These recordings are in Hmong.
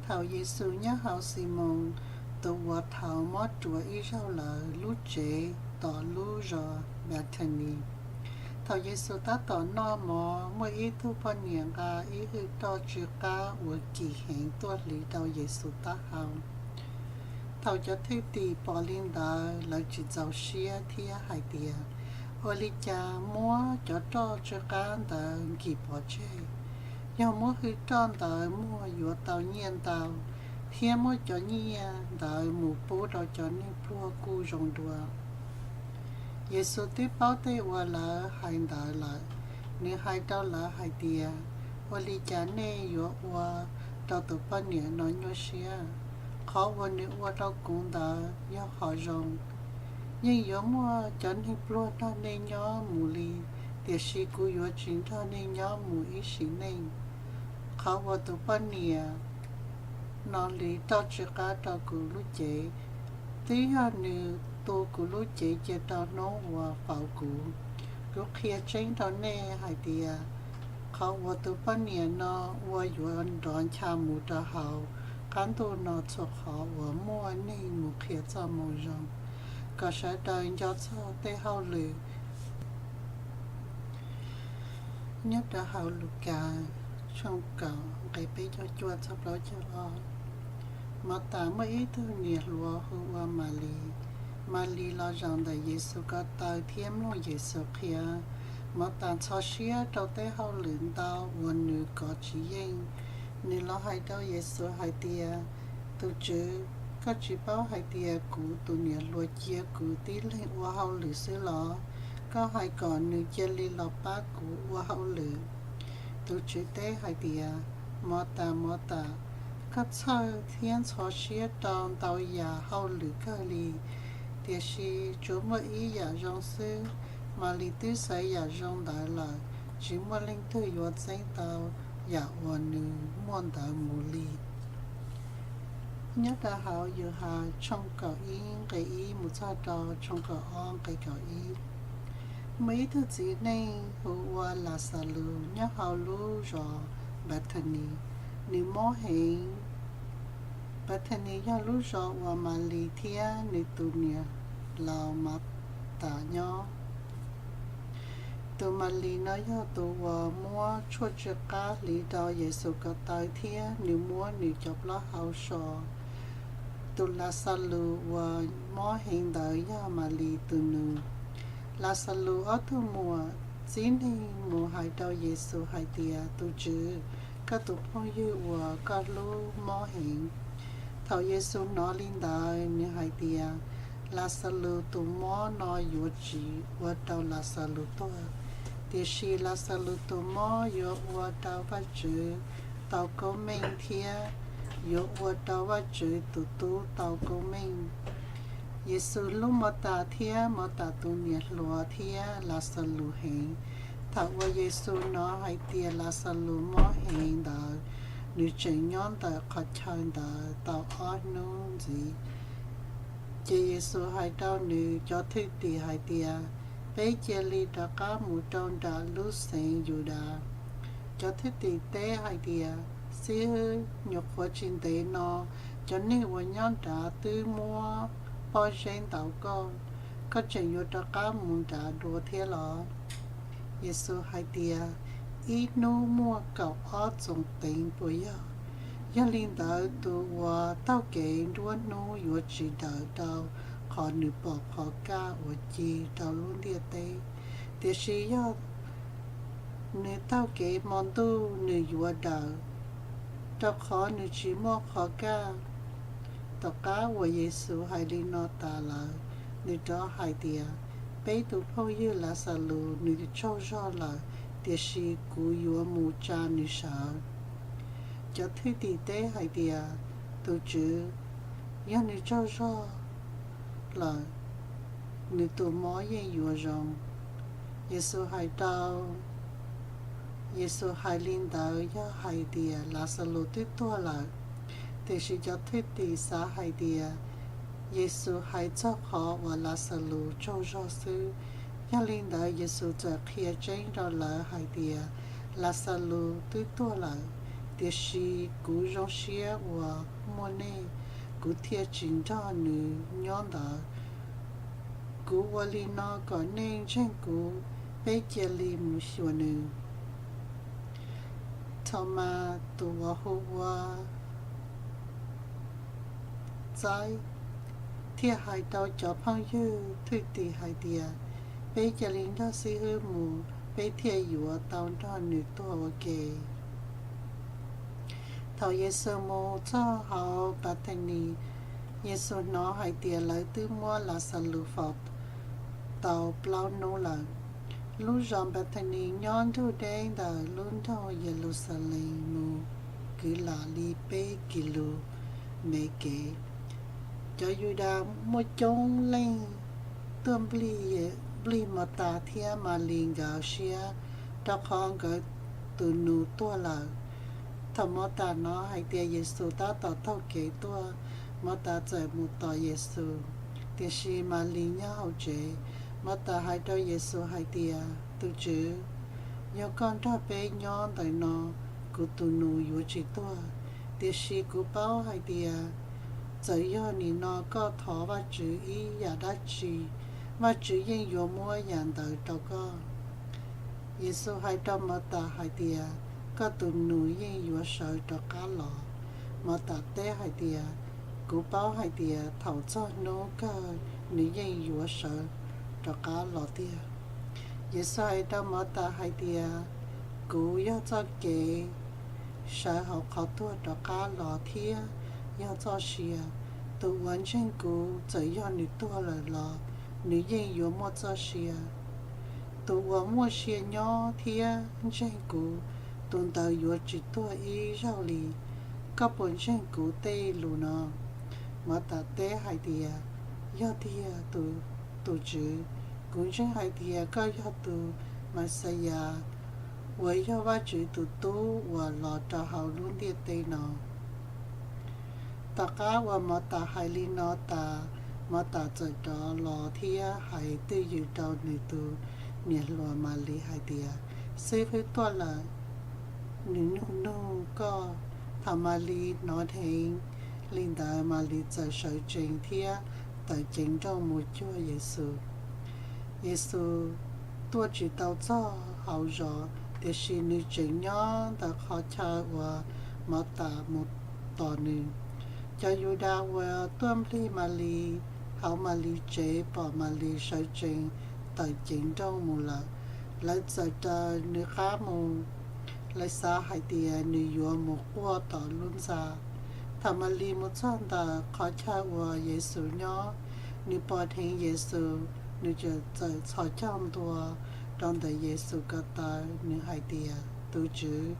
Thaum Yexus nyob hauv Ximoos tus uas thaud mob ruas ib zaug lawm lub tsev tom lub zos Npethanis, thaum Yexus tab tom noj mov, muaj ib tug poj niam nqa ib hwj roj tsw qab uas kim heev tuaj hliv rau Yexus taub hau. Thaum cov thwj tim pom li ntawd, lawv tsis txaus siab thiab hais tias, Ua li cas muab cov roj tsw qab ntawd nkim pov tseg? Yog muab hwj roj ntawd muag yuav tau nyiaj ntau, thiab muab cov nyiaj ntawd mus pub rau cov neeg pluag kuj zoo dua. Yexus twb paub tej uas lawv hais ntawd lawm, nws hais rau lawv hais tias, Ua li cas nej yuav ua rau tus poj niam no nyuaj siab? Qhov uas nws ua rau kuv ntawd yog qhov zoo. Yeej yuav muaj cov neeg pluag nrog nej nyob mus li, tiam sis kuv yuav tsis nrog nej nyob mus ib sim neej. Qhov uas tus poj niam no hliv roj tsw qab rau kuv lub cev, twb yog nws tu kuv lub cev cia rau hnub uas faus kuv. Kuv qhia tseeb rau nej hais tias, qhov uas tus poj niam no ua yuav nrov ncha mus rau hauv qab ntuj no txhua qhov uas muaj neeg mus qhia txoj moo zoo, kom sawv daws nco txog tej hauj lwm nyob rau hauv Lukas tshooj kaum nqe peb caug cuaj txog plaub caug ob. Mautas muaj ib tug niam hluas hu ua Malis. Malis los zaum ntawm Yexus ko taw thiab mloog Yexus qhia. Mautas ntxhov siab rau tej hauj lwm ntau uas nws kov tsis yeej. Nws los hais rau Yexus hais tias, Tus Tswv, koj tsis paub hais tias kuv tus niam hluas cia kuv tib leeg ua hauj lwm xwb los? Koj hais kom nws cia li los pab kuv ua hauj lwm. Tus Tswv teb hais tias, Mautas, Mautas, koj txhawj thiab ntxhov siab rau ntau yam hauj lwm kawg li, tiam sis tsuas muaj ib yam zoo xwb. Malis twb xaiv yam zoo ntawd lawm, tsis muaj leej twg yuav txeeb tau yam uas nws muaj ntawd mus li. Nyob rau hauv Yauhas tshooj kaum ib nqe ib mus txog rau tshooj kaum ob nqe kaum ib. Muaj ib tug txiv neej hu ua Laxalus nyob hauv lub zos Npethanis, nws mob heev. Npethanis yog lub zos uas Malis thiab nws tus niam laus Mautas nyob. Tus Malis no yog tus uas muab tshuaj tsw qab hliv rau Yexus ko taw thiab nws muab nws cov plaub hau so. Tus Laxalus uas mob heev ntawd yog Malis tus nus. Laxalus ob tug muam txib neeg mus hais rau Yexus hais tias, Tus Tswv, koj tus phooj ywg uas koj hlub mob heev. Thaum Yexus hnov li ntawd, nws hais tias, Laxalus tus mob no yuav tsis ua rau Laxalus tuag, tiam sis Laxalus tus mob yuav ua rau Vajtswv tau koob meej thiab yuav ua rau Vajtswv tus Tub tau koob meej. Yexus hlub Mautas thiab Mautas tus niam hluas thiab Laxalus heev. Thaum uas Yexus hnov hais tias Laxalus mob heev ntawd, nws tseem nyob ntawm qhov chaw ntawd tau ob hnub ntxiv. Ces Yexus hais rau nws cov thwj tim hais tias, Peb cia li rov qab mus rau nram lub xeev Yudas. Cov thwj tim teb hais tias, Xib hwb, nyuam qhuav tsis ntev no cov neeg uas nyob nrad twb muab pob zeb ntaus koj, koj tseem yuav rov qab mus nrad dua thiab los? Yexus hais tias, Ib hnub muaj kaum ob txoos teev puas yog? Yog li ntawd, tus uas taug kev nruab hnub yuav tsis daws rau qhov nws pom qhov kaj uas ci rau lub ntiaj teb. Tiam sis yog nws taug kev hmo ntuj, nws yuav daws, rau qhov nws tsis muaj qhov kaj. Tom qab uas Yexus hais li no tas lawm, nws rov hais tias, Peb tus phooj ywg Laxalus nws tsaug zog lawm, tiam sis kuv yuav mus tsa nws sawv. Cov thwj tim teb hais tias, Tus Tswv, yog nws tsaug zog lawm, nws tus mob yeej yuav zoo. Yexus hais rau, Yexus hais li ntawd yog hais tias Laxalus twb tuag lawm. Tiam sis cov thwj tim xav hais tias Yexus hais txog qhov uas Laxalus tsaug zog xwb. Yog li ntawd, Yexus txawm qhia tseeb rau lawv hais tias, Laxalus twb tuag lawm, Tiam sis kuv zoo siab uas muaj nej, kuv thiaj tsis nrog nws nyob ntawd. Kuv ua li no kom nej ntseeg kuv. Peb cia li mus xyuas nws. Thaumas, tus uas hu ua Txaib, thiaj hais rau cov phooj ywg thwj tim hais tias, Peb cia li nrog Xib Hwb mus, peb thiaj yuav tau nrog nws tuag ua ke. Thaum Yexus mus txog hauv Npathanis, Yexus hnov hais tias lawv twb muab Laxalus faus tau plaub hnub lawm. Lub zos Npathanis nyob nrug deb ntawm lub nroog Yeluxalees mus kwv lam li peb kis lus mev kev. Cov Yudas muaj coob leej tuaj nplig Mautas thiab Malis nkawd siab, rau qhov nkawd tus nus tuag lawm. Thaum Mautas hnov hais tias Yexus tab tom taug kev tuaj, Mautas txawm mus tos Yexus, tiam sis Malis nyob hauv tsev. Mautas hais rau Yexus hais tias, Tus Tswv, yog koj nrog peb nyob ntawm no, kuv tus nus yuav tsis tuag. Tiam sis kuv paub hais tias txawm yog nim no koj thov Vajtswv ib yam dab tsi, Vajtswv yeej yuav muab yam ntawd rau koj. Yexus hais rau Mautas hais tias, Koj tus nus yeej yuav sawv rov qab los. Mautas teb hais tias, Kuv paub hais tias thaum txog hnub kawg nws yeej yuav sawv rov qab los tiag. Yexus hais rau Mautas hais tias, Kuv yog txoj kev sawv hauv qhov tuag rov qab los thiab yog txoj sia. Tus uas ntseeg kuv, txawm yog nws tuag lawm los nws yeej yuav muaj txoj sia. Tus uas muaj sia nyob thiab ntseeg kuv, tus ntawd yuav tsis tuag ib zaug li. Koj puas ntseeg kuv tej lus no? Mautas teb hais tias, Yog tiag, tus Tswv, kuv ntseeg hais tias koj yog tus Mexiyas, uas yog Vajtswv tus Tub uas los rau hauv lub ntiaj teb no. Tom qab uas Mautas hais li no tas, Mautas txawm rov los thiab hais twj ywm rau nws tus niam hluas Malis hais tias, Xib Hwb tuaj lawm, nws nug nug koj. Thaum Malis hnov dheev li ntawd, Malis txawm sawv tsees thiab tawm ceev nrooj mus cuag Yexus. Yexus tuaj tsis tau txog hauv zos, tiam sis nws tseem nyob ntawm qhov chaw uas Mautas mus tos nws. Cov Yudas uas tuaj nplig Malis hauv Malis tsev pom Malis sawv tsees tawm ceev nrooj mus lawm, lawv txawm raws nws qab mus. Lawv xav hais tias nws yuav mus quaj tom lub ntxa. Thaum Malis mus txog ntawm qhov chaw uas Yexus nyob, nws pom dheev Yexus, nws txawm txhos caug ntua rau ntawm Yexus ko taw, nws hais tias, Tus Tswv,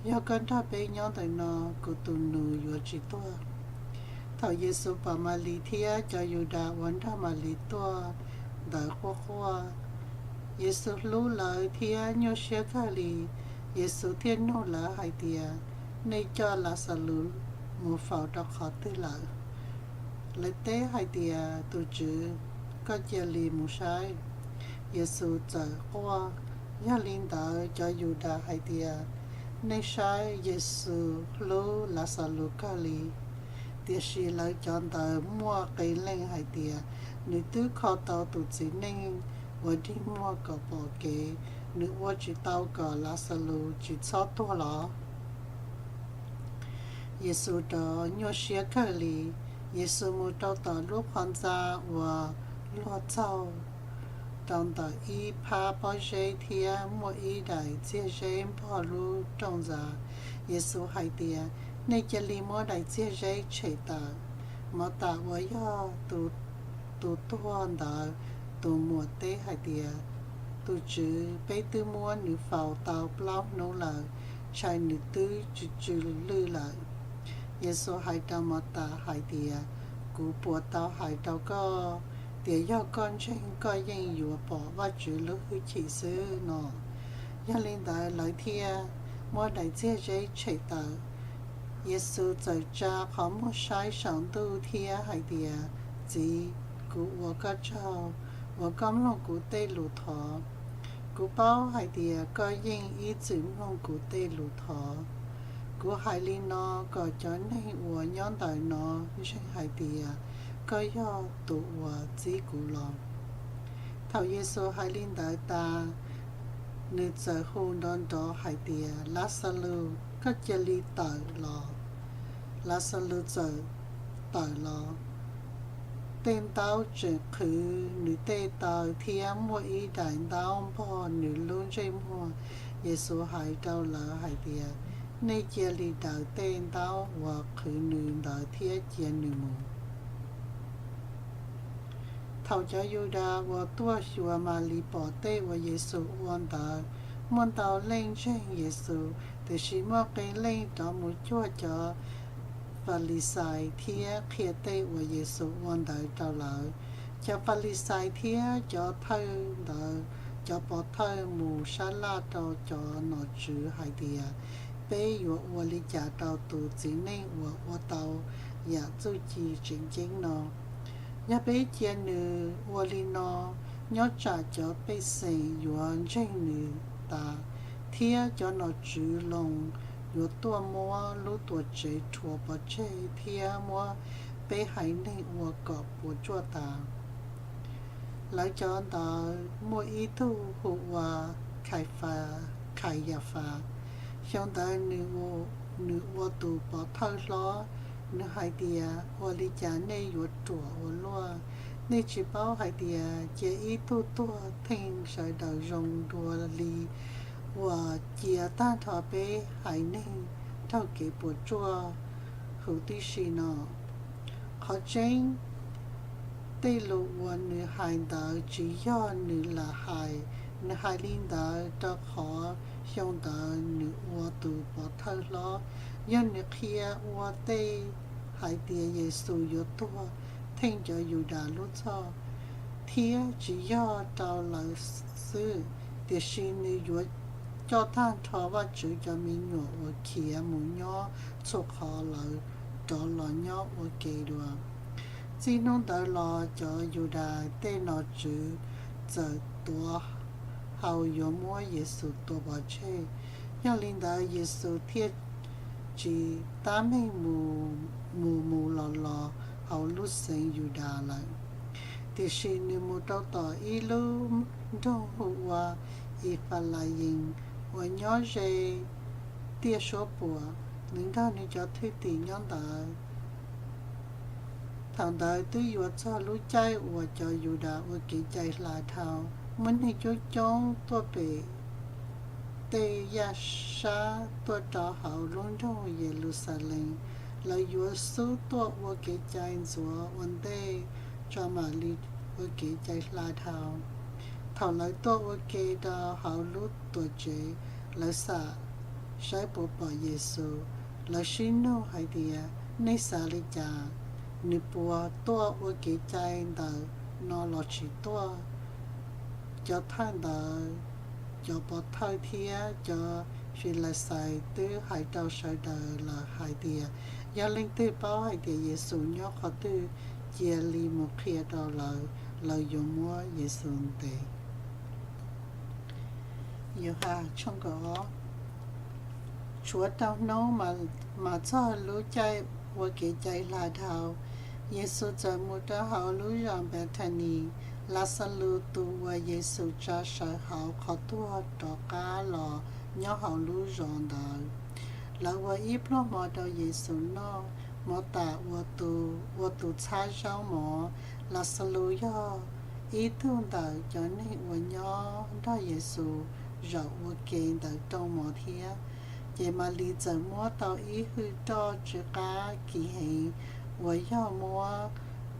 yog koj nrog peb nyob ntawm no, kuv tus nus yuav tsis tuag. Thaum Yexus pom Malis thiab cov Yudas uas nrog Malis tuaj ntawd quaj quaj, Yexus hlub lawv thiab nyuaj siab kawg li. Yexus thiaj nug lawv hais tias, Nej coj Laxalus mus faus rau qhov twg lawm? Lawv teb hais tias, Tus Tswv, koj cia li mus saib. Yexus txawm quaj. Yog li ntawd, cov Yudas hais tias, Nej saib, Yexus hlub Laxalus kawg li. Tiam sis lawv cov ntawd muaj qee leej hais tias, Nws twb kho tau tus txiv neej uas dig muag kom pom kev, nws ua tsis tau kom Laxalus tsis txhob tuag los? Yexus rov nyuaj siab kawg li. Yexus mus rau tom lub qhov ntxa uas luag txaug rau ntawm ib phab pob zeb thiab muaj ib daim txiag zeb npog lub rooj ntxa. Yexus hais tias, Nej cia li muab daim txiag zeb tshem tawm. Mautas uas yog tus tuag ntawd tus muam teb hais tias, Tus Tswv, peb twb muab nws faus tau plaub hnub lawm, ntshai nws twb tsw tsw lwj lawm. Yexus hais rau Mautas hais tias, Kuv puas tau hais rau koj tias yog koj ntseeg koj yeej yuav pom Vajtswv lub hwj chim xwb no? Yog li ntawd lawv thiaj muab daim txiag zeb tshem tawm. Yexus txawm tsa qhov muag saib saum ntuj thiab hais tias, Txiv, kuv ua koj tsaug uas koj mloog kuv tej lus thov. Kuv paub hais tias koj yeej ib txwm mloog kuv tej lus thov. Kuv hais li no kom cov neeg uas nyob ntawm no ntseeg hais tias koj yog tus uas txib kuv los. Thaum Yexus hais li ntawd tas, nws txawm hu nrov nrov hais tias, Laxalus, koj cia li tawm los! Laxalus txawm tawm los. Tej ntaub tseem qhwv nws tej taw thiab muaj ib daim ntaub npog nws lub ntsej muag. Yexus hais rau lawv hais tias, Nej cia li daws tej ntaub uas qhwv nws ntawd thiab cia nws mus. Thaum cov Yudas uas tuaj xyuas Malis pom tej uas Yexus ua ntawd, muaj ntau leej ntseeg Yexus, tiam sis muaj qee leej rov mus cuag cov Falixais thiab qhia tej uas Yexus ua ntawd rau lawv. Cov Falixais thiab cov thawj ntawd cov pov thawj mus sab laj rau cov nom tswv hais tias, Peb yuav ua li cas rau tus txiv neej uas ua tau yam txuj ci tseem ceeb no? Yog peb cia nws ua li no, nyob tsam cov pej xeem yuav ntseeg nws tas, thiab cov nom tswv Loos yuav tuaj muab lub Tuamtsev rhuav pov tseg thiab muab peb haiv neeg ua kom puas tsuaj tas. Lawv cov ntawd muaj ib tug hu ua Khaiyafas. Xyoo ntawd nws ua tus pov thawj hlob. Nws hais tias, Ua li cas nej yuav ruam ua luaj? Nej tsis paub hais tias cia ib tug tuag theej sawv daws zoo dua li uas cia tag nrho peb haiv neeg raug kev puas tsuaj huv tib si no? Qhov tseeb, tej lus uas nws hais ntawd tsis yog nws lam hais. Nws hais li ntawd rau qhov xyoo ntawd nws ua tus pov thawj hlob. Yog nws qhia ua ntej hais tias Yexus yuav tuag theej cov Yudas lub txhoj, thiab tsis yog rau lawv xwb, tiam sis nws yuav coj tag nrho Vajtswv cov me nyuam uas khiav mus nyob txhua qhov lawm rov los nyob ua ke dua. Txij hnub ntawd los cov Yudas tej nom tswv txawm tuav hau yuav muab Yexus tua pov tseg. Yog li ntawd Yexus thiaj tsis tab meeg mus mus los los hauv lub xeev Yudas lawm, tiam sis nws mus rau tom ib lub nroog hu ua Ifalayees uas nyob ze tiaj suab puam. Nws nrog nws cov thwj tim nyob ntawd. Thaum ntawd twb yuav txog lub caij uas cov Yudas ua kev cai hla dhau. Muaj neeg coob coob tuaj pem tej yaj sab tuaj rau hauv lub nroog Yeluxalees. Lawv yuav xub tuaj ua kev cai ntxuav ua ntej tso mam li ua kev cai hla dhau. Thaum lawv tuaj ua ke rau hauv lub Tuamtsev, lawv xam saib puas pom Yexus. Lawv sib nug hais tias, Nej xav li cas? Nws puas tuaj ua kev cai ntawm no los tsis tuaj? Cov thawj ntawd, cov pov thawj thiab cov Filixais twb hais rau sawv daws lawm hais tias, Yog leej twg paub hais tias Yexus nyob qhov twg, cia li mus qhia rau lawv, lawv yuav muab Yexus ntes. Tshuav rau hnub mas txog lub caij ua kev cai hla dhau, Yexus txawm mus rau hauv lub zos Npethanis. Laxalus tus uas Yexus tsa sawv hauv qhov tuag rov qab los nyob hauv lub zos ntawd. Lawv ua ib pluag mov rau Yexus noj, mov tam ua tus txhab zaub mov. Laxalus yog ib tug ntawm cov neeg uas nyob nrog Yexus zaum ua ke ntawm rooj mov thiab. Ces Malis txawm muab tau ib hwj roj tsw qab kim heev uas yog muab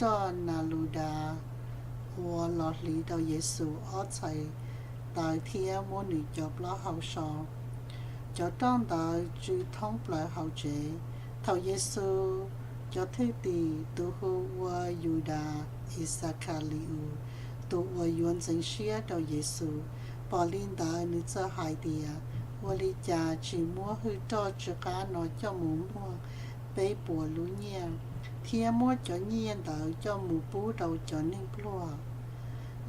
roj nas lus das ua los hliv rau Yexus ob txhais taw thiab muab nws cov plaub hau so. Cov roj ntawd tsw thoob plaws hauv tsev. Thaum Yexus cov thwj tim, tus hu ua Yudas Ixakhali-us, tus uas yuav ntxeev siab rau Yexus, pom li ntawd nws txawm hais tias, Ua li cas tsis muab hwj roj tsw qab no coj mus muag peb puas lub nyiaj, thiab muab cov nyiaj ntawd coj mus pub rau cov neeg pluag?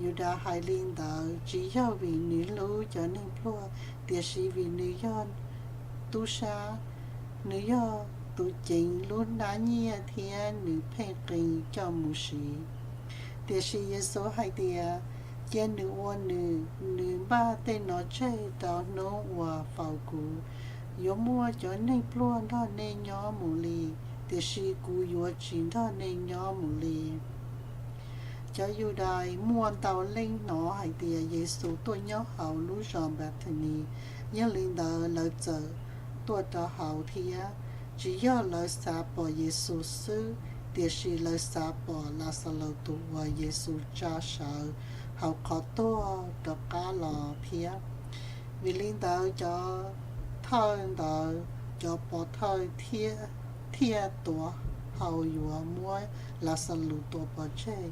Yudas hais li ntawd tsis yog vim nws hlub cov neeg pluag, tiam sis vim nws yog tub sab. Nws yog tus ceev lub hnab nyiaj thiab nws pheej qee coj mus siv. Tiam sis Yexus hais tias, Cia nws ua nws, nws npaj tej no tseg rau hnub uas faus kuv. Yuav muaj cov neeg pluag nrog nej nyob mus li, tiam sis kuv yuav tsis nrog nej nyob mus li. Cov Yudais muaj ntau leej hnov hais tias Yexus tuaj nyob hauv lub zos Npethanis, yog li ntawd lawv txawm tuaj rau hauv thiab. Tsis yog lawv xav pom Yexus xwb, tiam sis lawv xav pom Laxalus tus uas Yexus tsa sawv hauv qhov tuag rov qab los thiab. Vim li ntawd cov thawj ntawd, cov pov thawj thiaj tuav hau yuav muab Laxalus tua pov tseg,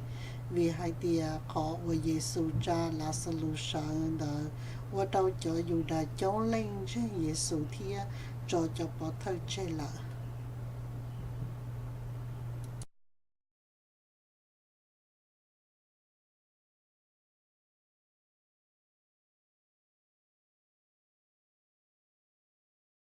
vim hais tias qhov uas Yexus tsa Laxalus sawv ntawd ua rau cov Yudas coob leej ntseeg Yexus thiab tso cov pov thawj tseg lawm.